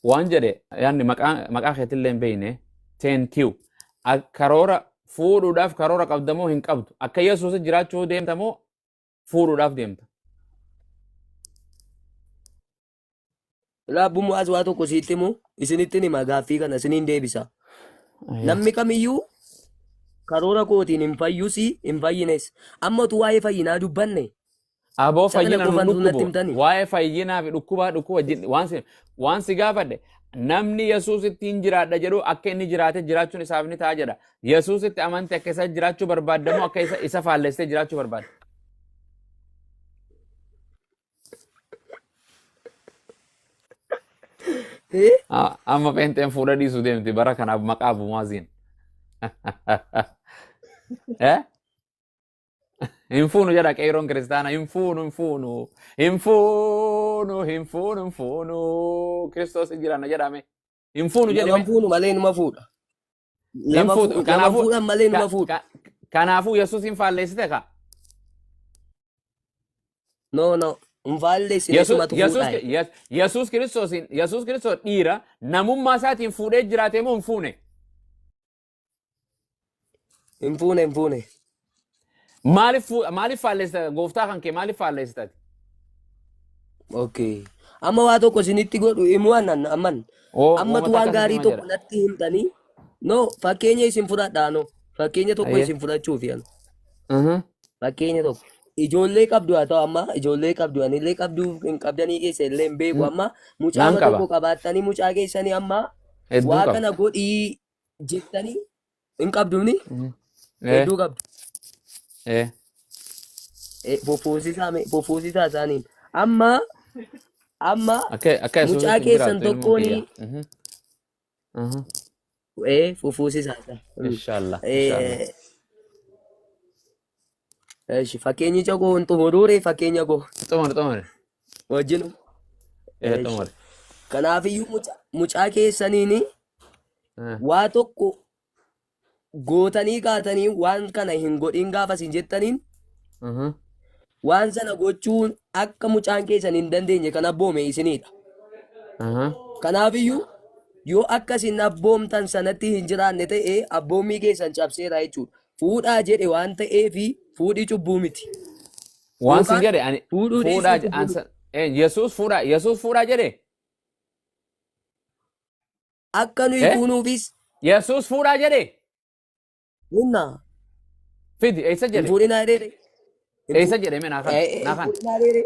Waan jedhe yaanni maqaa keetillee hin beekne thank you. Karoora fuudhuudhaaf karoora qabda moo hin qabdu? Akka Yesuus jiraachuu deemta moo fuudhuudhaaf deemta? Laa Mu'aaz waa tokko sitti himu isinittin hima gaaffii kana isiniin deebisa. Namni kamiyyuu karoora kootiin hin fayyusi hin fayyines. Amma utuu waa'ee fayyinaa dubbanne Aboo isa kana fayyina nu qofan natti dhukkubu. himtani. Waa'ee fayyinaa fi dhukkubaa dhukkuba waan si gaafadhe namni Yesuus ittiin jiraadha jedhu akka inni jiraate jiraachuun isaaf ni ta'a jedha. Yesuusitti amante akka isa jiraachuu barbaadda moo akka isa faallessitee jiraachuu barbaadda? Eh? Ah, amma pheenxeen fuudha dhiisuu deemti bara kanaaf maqaa Abu Maaziin. Eh? Hin fuunu jedha qeeroon kiristaana hin fuunu hin fuunu hin fuunu hin fuunu hin fuunu Kiristoos hin jiraanna jedhame hin fuunu Nama jedhame fuunu malee numa fuudha. hin Lama fuutu lama kanaafuu fuudhan malee numa ka- fuudha. kanaafuu Yesuus hin faalleessite ka No no. Hin faalleessine Yesuus sumatu Yesuus fuudhaa. Yesuus Kiristoos Yesuus Kiristoos dhiira namummaa isaatiin fuudhee jiraate moo hin fuune? Hin fuune hin fuune. Maaliif faalleessita gooftaa kan kee maaliif faalleessita ati? Okay. Amma waa tokko isinitti godhu himuu annan amman. Oo Ammatu wooma waan takka sitti gaarii hima tokko jedha. natti himtanii. No fakkeenya isin fudhadhaa no. Fakkeenya tokko Ayyee. isin fudhachuufi ani. Mhm. Fakkeenya tokko. Ijoollee qabdu haa ta'u amma ijoollee qabdu anillee qabdu hin qabdanii keessa illee hin beeku amma Naan mucaama qaba. tokko qabaattanii mucaa keessanii amma Hedduu waa qaba. kana godhii jettanii hin qabdumni Mhm. Eh, hedduu qabdu. eh. Fufuusisaa fufuusisaa isaaniin amma amma Akka mucaa Yesuusitti hin keessan jiraattu ilmoon tokkoon kiyya. Mhm. Mhm. fufuusisaa isaa. Inshallah. Inshallah. Eshi fakkeenyicha koo hin xumuruure fakkeenya koo Xumur xumur. wajjin. Eh Eshi. xumur. Kanaafiyyuu mucaa keessaniin Eh. waa tokko gootanii kaatanii waan kana hin godhin gaafa isin jettaniin Mhm. waan sana gochuun akka mucaan keessan hin dandeenye kan abboome isinidha. Mhm. Kanaafiyyuu yoo akka isin abboomtan sanatti hin jiraanne ta'e abboommii keessan cabseera jechuudha. Fuudhaa jedhe waan ta'eefi fuudhii cubbuu miti. Waan sin Yookaan jedhe ani fuudhuu dhiisuun fuudhaa cubbuu miti. Yesuus fuudhaa Yesuus fuudhaa jedhe. Akka nuyi Eh? fuunuufis Yesuus fuudhaa jedhe. hunna Fidi eessa hin jedhe? fuudhinaa jedhe. Hin Eessa jedhe mee naa kan hin naa kan fuudhinaa jedhe.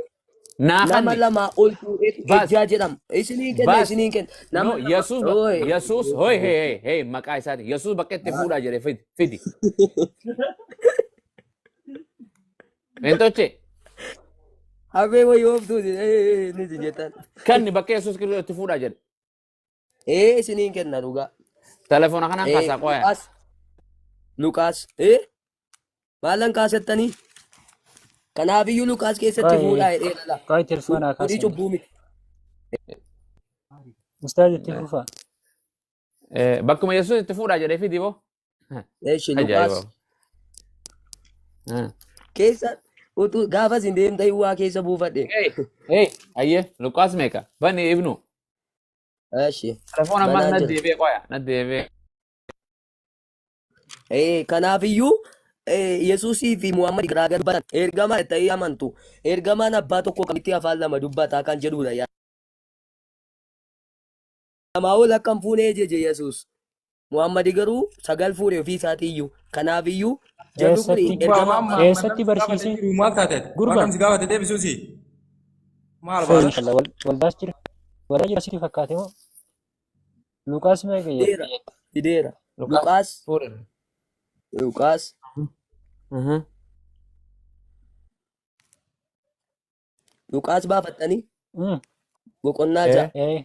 naa Nama kanni. lamaa ol fuudheetu Bas ejjaa jedhama. Isiniin kenna bas isiniin kenna. Nama no lama Yesuus ooye. Yesuus hoy hey hey hey maqaa isaati Yesuus bakka itti fuudhaa jedhe fidi fidi. Entoche Harree wayii ooftuuti ni jettan. kanni bakka Yesuus Kiristoos itti fuudhaa jedhe. Ee isiniin kenna dhugaa. Telefoona kanaan Ee kaasaa qoya. Luqaas Luqaas ee maalan kaasettanii? Kanaafiyyuu Luqaas keessatti Qoy fuudhaa jedhee lala. qoy telefoonaa Fuudhii kaasanii. cubbuu miti. Ustaaz itti fufaa. Bakkuma Yesuus itti fuudhaa jedhee fidi boo. Eeshi Luqaas Ajaa'iba. keessa utuu gaafa isin deemtan waa keessa buufadhe. Hey, hey, ayyee Luqaas meeqa? Bani ibnu. Eeshi Telefoon ammas banaan na jira. deebi'ee qoya. Na deebi'ee. Kanaafiyyuu Yesuusii fi Muhammad garaagar dubbatan. Ergamaa ta'ee amantu. Ergamaan abbaa tokko kamitti afaan lama dubbataa kan jedhudha. Yaa. Namaa ol akka hin fuune ejeje Yesuus. Muhammad garuu sagal fuudhe ofii isaatiiyyuu. Kanaafiyyuu jarri kun Eessatti ergama Waan abbaa Muhammad eessatti namni si gaafate barsiise jiru maal taate ati? Waan gurba kam si gaafate deebisuusi? Maal baala? Inshallah waldaas jira waldaa jira sitti fakkaate moo Luqaas meeqa jedhe fideera. Fideera. Luqaas Luqaas fuudhe. Luqaas Luqaas baafattanii boqonnaa 6.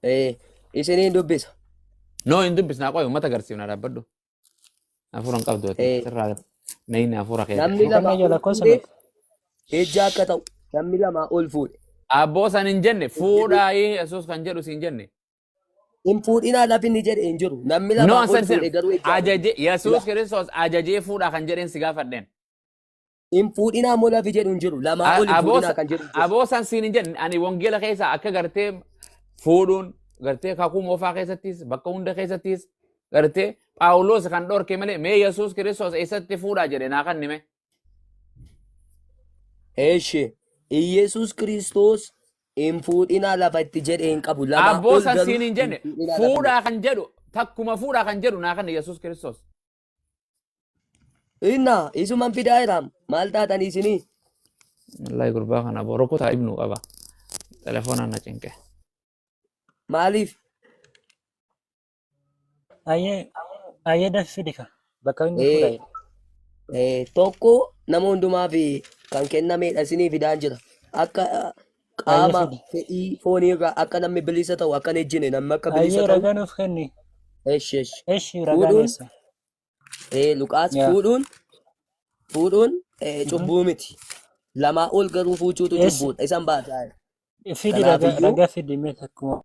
Ee Isiniin dubbisa. No hin dubbisnaa qoy uummata agarsiifna dhaabbadhu. Hafuura hin qabdu ati. Sirraa nayini hafuura kee. Namni Boqonnaa lamaa ja'a ol lakkoofsa fuudhe meeqa? ejja akka ta'u namni lamaa ol fuudhe. Abboo san hin jenne fuudhaayii Yesuus kan jedhu siin jenne. Hin fuudhinaa lafi inni jedhe hin jiru. Namni No lamaa ol san fuudhe garuu ejja akka ta'u. ajaje Yesuus Kiristoos ajajee fuudhaa kan jedheen si gaafadheen. Hin fuudhinaa immoo lafi jedhu hin jiru. Lamaa ol hin fuudhinaa kan jedhu hin jiru. Aboo san siin hin jenne ani wangeela keessa akka gartee Fuudhuun gartee kakuu moofaa keessattis bakka hunda keessattis gartee Phaawulos kan dhorke malee mee Yesuus Kiristoos eessatti fuudhaa jedhe naa kan hime. Eeshi Iyesuus Kiristoos hin fuudhinaa lafa itti jedhe hin qabu. Lamaa Abboo ol san garuu siin hin hin jenne fuudhinaa lafa jedhe. fuudhaa kan jedhu takkuma fuudhaa kan jedhu naa kan Yesuus Kiristoos. Inna isuman fidaa jiraam. Maal taatanii isinii? Wallahi gurbaa kana aboo rukutaa ibnu qaba. Telefoonaan na cinqe. Maaliif? Ayyee ayyee dafi fidi ka. Bakka inni fuudha Eh, jedhe. Tokko nama hundumaaf kan kennamedha isinii fidaan jira. Akka Ayyee qaama fidi. fedhii foonii irraa akka namni bilisa ta'u akka hin ejjine namni akka bilisa Ayyee ta'u. ragaa nuuf kenni. Eshi eshi. Eshi ragaan Fuudhuun eessa? Luqaas Yaa. fuudhuun cubbuu miti. Lamaa ol garuu fuuchuutu Eessi cubbuudha. Isan baasaa. fidi ragaa Kanaafiyyuu ragaa fidi mee takkuma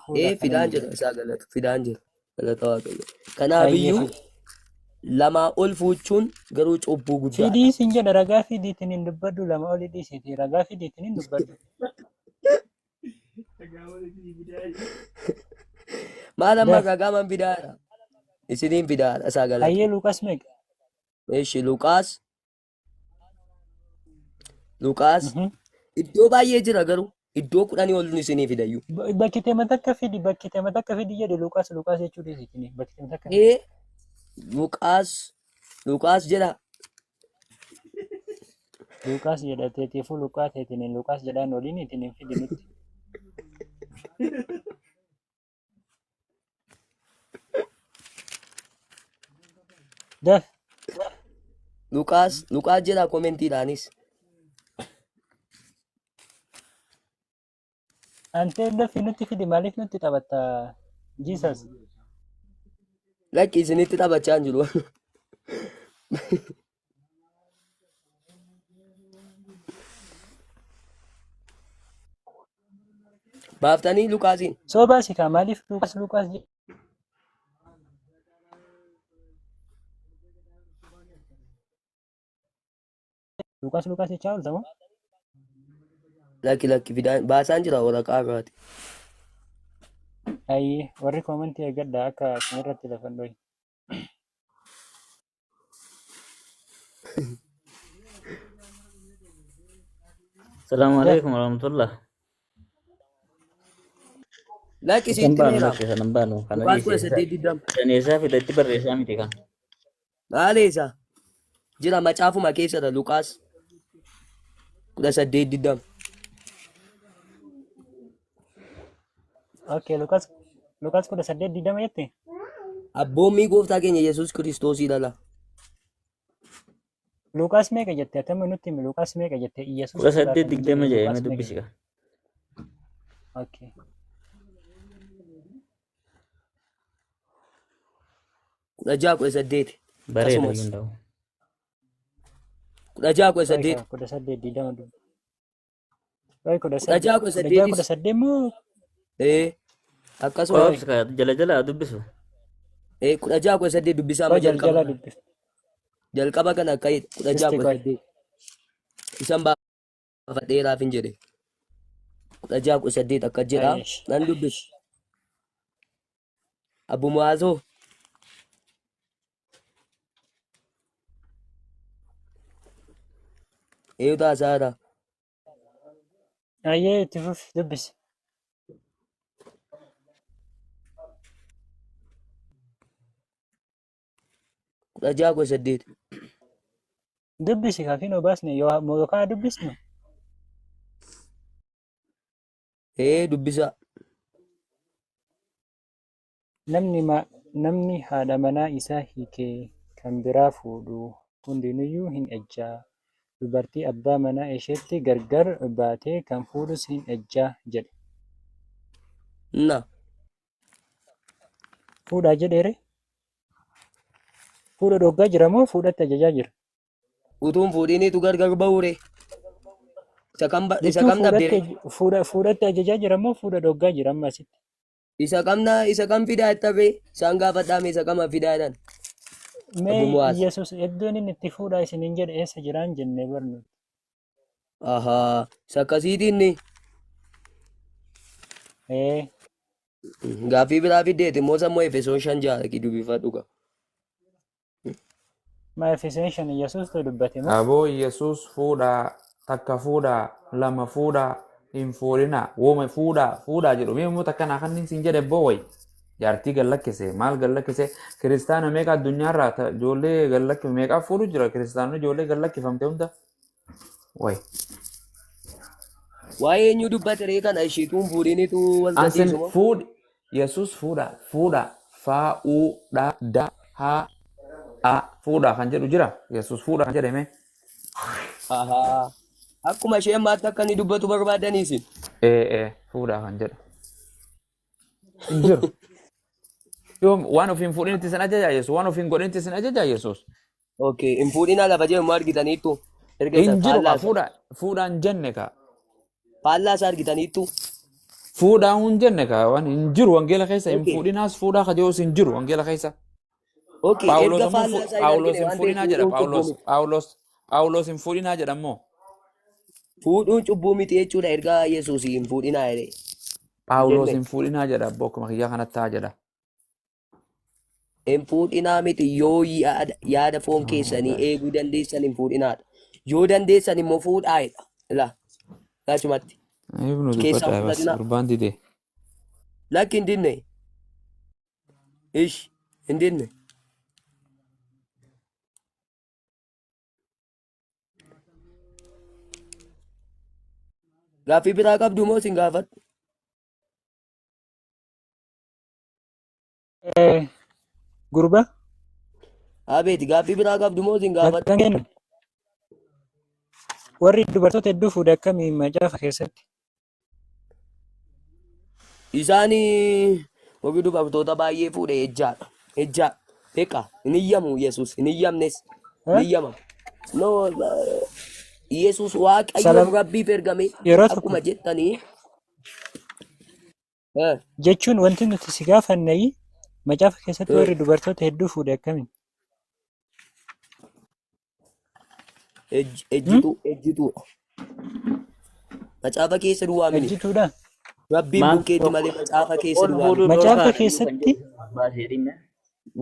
fuudha kana fidaan inni jira jedhu. isaa galatu fidaan jira galata Waaqayyo. Ayyee Kanaafiyyuu fidi. lamaa ol fuuchuun garuu cubbuu guddaadha. Fidii sin jedha ragaa fidiitiin hin dubbadhu lama oli dhiisiti ragaa fidiitiin hin dubbadhu. Maal amma Daf. ragaa man fidaadha? Isiniin fidaadha isaa galatu. Ayyee Luqas meeqa? Eshi Luqaas Luqaas Mhm. iddoo baay'ee jira garuu iddoo 10 ol isinii fidayyuu. Bakki teema takka fidi bakki teema takka fidi jedhe Luqaas Luqaas jechuu dhiisitini bakki teema takka fidi. Luqaas Luqaas jedha. Luqaas jedha teetiifuu Luqaa teetiniin Luqaas jedhaan oliin itiniin fidi nutti. Daf. Luqaas Luqaas jedha komentiidhaanis. Antee dafi nutti fidi maaliif nutti taphatta Jesus. Lakki isinitti taphachaa hin jiru. Baaftanii Luqaasiin. Soobaa si kaa maaliif Luqaas Luqaas Luqaas Luqaas jechaa oolta moo? Lakki lakki fidaan baasaan jira waraqaa irraati. Ayyee warri koomentii eeggadha akka isinirratti lafa hin dhohin. Salaamu Daf. alaikum warahmatullah. Lakki Isan sitti baanu meera. lakki isan baanu kana Luqaas kudha dhiise saddeet digdama. shaneessaa fida itti barreessaa miti kan. Maaleessa jira macaafuma keessadha Luqaas 18:20. Okay, Luqaas 18:20 jette? Abboommii gooftaa keenya Yesuus Kiristoosii lala. Luqaas meeqa jette? Ati amma nutti himi Luqaas meeqa jette? Iyyasuus Kudha fuudhaa saddeet kan hin digdama jedhe jedhee Luqaas meeqa dubbisi jette? ka. Okay. 16 18 Bareeda akkasumas iyyuu hin ta'u. 16 Qoy 18 ka 18:20 dubbi. Qoy kudha kudha saddeet ja'a kudha 16 saddeetis 18 moo ee akkasuma qoy Qoobsi ka jala jala dubbisu. 16 18 dubbisaa amma qoy jala jalqaba jala kana dubbif. jalqaba kana akka 16 Isti kudha qoy. saddeet isan baafadheeraaf hin jedhe 16 18 akka jedha Ayyesh. nan dubbisu Abbu Mu'aazoo eenyutu haasaara Ayyee itti fufi dubbisi. 16 18 Dubbisi kaafiin obaasne yookaan dubbisnu. Ee dubbisaa. Namni ma namni haadha manaa isaa hiikee kan biraa fuudhu hundinuyyuu hin ejja, dubartii abbaa manaa isheetti gargar baate kan fuudhus hin ejja jedhe. Na. Fuudhaa jedheere? Fuudha dhoggaa jira moo fuudhatti ajajaa jira? Utuun fuudhiniitu gargar ba'uure. Isa kam isa Jechuun kam fuudhatti dhabdere? fuudhatti ajajaa jira moo fuudha dhoggaa jira amma asitti? Isa kamna isa kam fidaa jettarree? Isaan gaafadhaame isa kama fidaa jedhan. Abbu Mee Mu'aaz. Yesus iddoon inni itti fuudhaa isiniin jedhe eessa jiraan jenne barnu. Ahaa. Isa akkasiitiin ni. Ee. Gaaffii biraa fiddeeti immoo sammuu Efesoon 5:6 dhaqii dubbifadhu gaa. Ma Efesoon 5 Yesuustu dubbate moo? Aboo Yesuus fuudhaa, takka fuudhaa, lama fuudhaa, hin fuudhinaa, wooma fuudhaa, fuudhaa jedhu. Mee immoo takka naa kanneen siin jedhe boo wayi. Jaartii gad lakkise, maal gad lakkise, kiristaana meeqa addunyaarraa ijoollee gad lakkifame meeqaa fuudhu jira kiristaanonni ijoollee gad lakkifamte hunda. Wayi. Waa'ee eenyu dubbate ree kana isheetu hin fuudhinitu wal Ansin gadhiisu moo? fuudhi Yesuus fuudhaa, fuudhaa, faa, uu, dhaa, da, haa, a, fuudhaa kan jedhu jira. Yesuus fuudhaa kan jedhame. Ahaa. Akkuma ishee ammaatti akka inni dubbatu barbaadanii isin. Ee ee fuudhaa kan jedhu. Hin jiru. Yoom waan ofiin fuudhinitti isin ajaja Yesuus, waan ofiin godhinitti isin ajaja Yesuus. Okay, hin fuudhinaa lafa jedhu immoo argitaniittu. Erga isa Hin jiru faallaa kaa isaa. fuudhaa fuudhaa hin jenne kaa. Faallaa isaa argitaniittu. Fuudhaa hin jenne kaa waan hin jiru wangeela keessa hin Okay. fuudhinaas fuudhaa ka jedhus hin jiru wangeela keessa. Okay, Phaawulos erga ammoo faallaa isaa hin Phaawulos argine hin waan ta'eef fuudhinaa jedha fuudhuun cubbuu Phaawulos miti. Phaawulos Phaawulos hin fuudhinaa jedha immoo. Fuudhuun cubbuu miti jechuudha erga Yesuus hin fuudhinaa jedhe. Phaawulos Jenne. hin fuudhinaa jedha abboo akkuma kiyyaa kanatti ta'a jedha. Hin fuudhinaa miti yoo yaada foon keessanii eeguu dandeessan hin fuudhinaadha. Yoo dandeessan immoo fuudhaa jedha. Ilaa achumatti. Ibnu Keessaa dubbadhaa bas fudhatinaa. gurbaan dide. Lakki hin dinne. Ish hin dinne. Gaaffii biraa qabdu moo sin gaafadhu? Gurba Abeeti gaaffii biraa qabdu moo sin gaafadhu? maqaan kennu warri dubartoota hedduu fuudhe akkamii macaafa keessatti? Isaan warri dubartoota baay'ee fuudhe ejjaadha. Ejjaa. Beekaa hin iyyamu Yesuus hin iyyamnes hin iyyamamu. No Yesuus Waaqayyoof Salam Rabbiif ergame yeroo tokko akkuma jettanii jechuun wanti nuti si gaafanne macaafa keessatti warri dubartoota hedduu fuudhe akkamiin? Ejjituu ejjituudha. Macaafa keessa duwwaa miti. Ejjituudha. Rabbiin Maal bukkeetti malee macaafa keessa ol duwwaa miti. fuudhuu Macaafa dhorkaadha iyyuu kan keessatti jedhu baasee dhimma.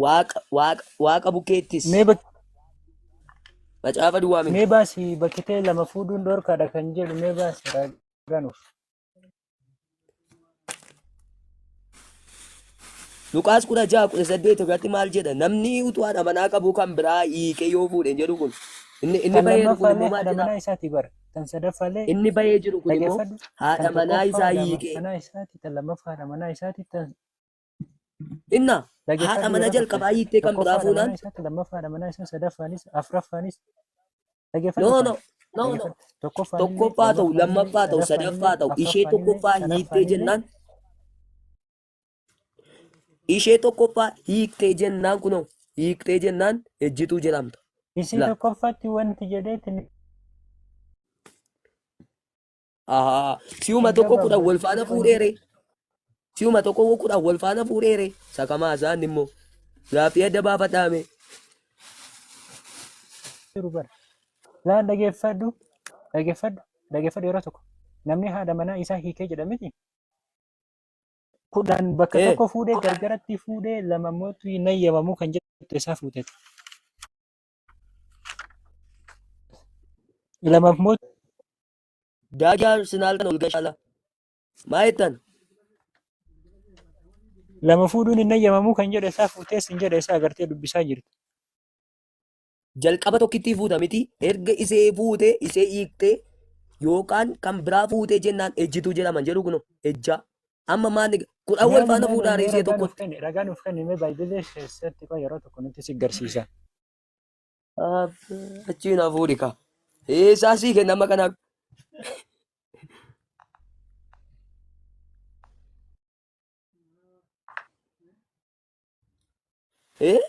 Waaqa waaqa waaqa bukkeettis mee macaafa duwwaa miti. mee baasi bakkitee lama fuudhuun dhorkaadha kan jedhu mee baasi ragaa nuuf. Luqaas 16:18 irratti maal jedha? Namni utuu haadha manaa qabuu kan biraa hiikee yoo fuudhe hin jedhu kun. Inni Tan bahee jiru kun immoo lammaffaallee maal haadha jedha? manaa isaati bara. Tan sadaffaallee Inni bahee jiru kun immoo dhageeffadhu. Tan haadha manaa tokkoffaa isaa haadha hiikee. manaa isaati. Tan lammaffaa haadha manaa isaati. Tan Inna haadha dhageeffadhu mana yeroo tokko. jalqabaa hiiktee kan Tokkoffaa biraa haadha manaa fuunaan isaati. Lammaffaa haadha manaa isaa. Sadaffaanis afuraffaanis dhageeffadhu no kan. no no no Dhageeffadhu. Tokkoffaanillee tokkoffaa ta'u lammaffaanillee lammaffaa ta'u sadaffaanillee sadaffaa ta'u ishee afuraffaanillee tokkoffaa hiiktee shanaffaanillee jennaan ishee tokkoffaa hiiktee jennaan kunoo hiiktee jennaan ejjituu jedhamta. isii La. tokkoffaatti wanti jedheetti ni Ahaa. Si'uma hin tokko 10 wal gabaabbattu faana wanti fuudheere. Si'uma tokko 10 wal faana fuudheere. Sakamaa isaan immoo gaaffii adda baafadhaame. jiru bara. Laan dhageeffadhu dhageeffadhu dhageeffadhu yeroo tokko namni haadha manaa isaa hiikee jedha miti. 10 bakka tokko fuudhee gargaratti fuudhee lama mootu hin ayyamamu kan jettu isaa fuuteeti. Lamaaf mootu Daagii Arsenaal kan ol gashala. Maa jettan? lama fuudhuun hin ayyamamu kan jedhu isaa fuutees hin jedhe isaa agartee dubbisaa jirti. Jalqaba tokkittii fuuta miti. Erga isee fuute isee hiiktee yookaan kan biraa fuutee jennaan ejjituu jedhaman jedhu kunoo ejjaa. Amma maal 10 Mee wal amma faana mee fuudhaa mee reesee ragaa nuuf tokkotti. kenni ragaa nuuf kenni mee baay'ilee keessatti qoy yeroo tokko nutti si garsiisa. Achiin hafuuri ka. Eessaa sii kenna amma kanaaf. Eh?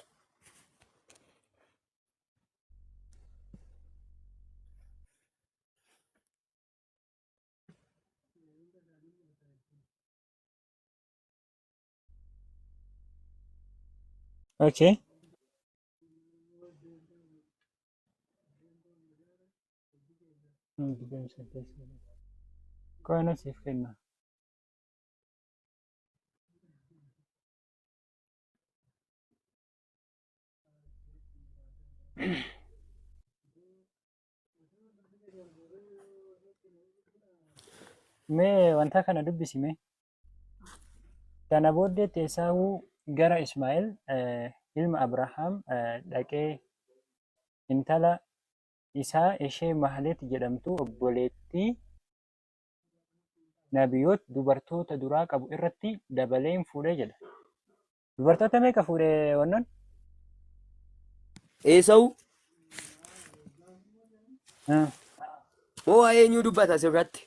Okay. Qoy siif kenna. Mee wanta kana dubbisi mee. Kana booddeetti Esaawuu gara Ismaa'eel ilma Abrahaam dhaqee intala isaa ishee Mahlet jedhamtu obboleettii Nabiyoot dubartoota duraa qabu irratti dabalee in fuudhe jedha. Dubartoota meeqa fuudhe wannoon? Eesawu Ah. moo waa'ee eenyuu dubbata asirratti?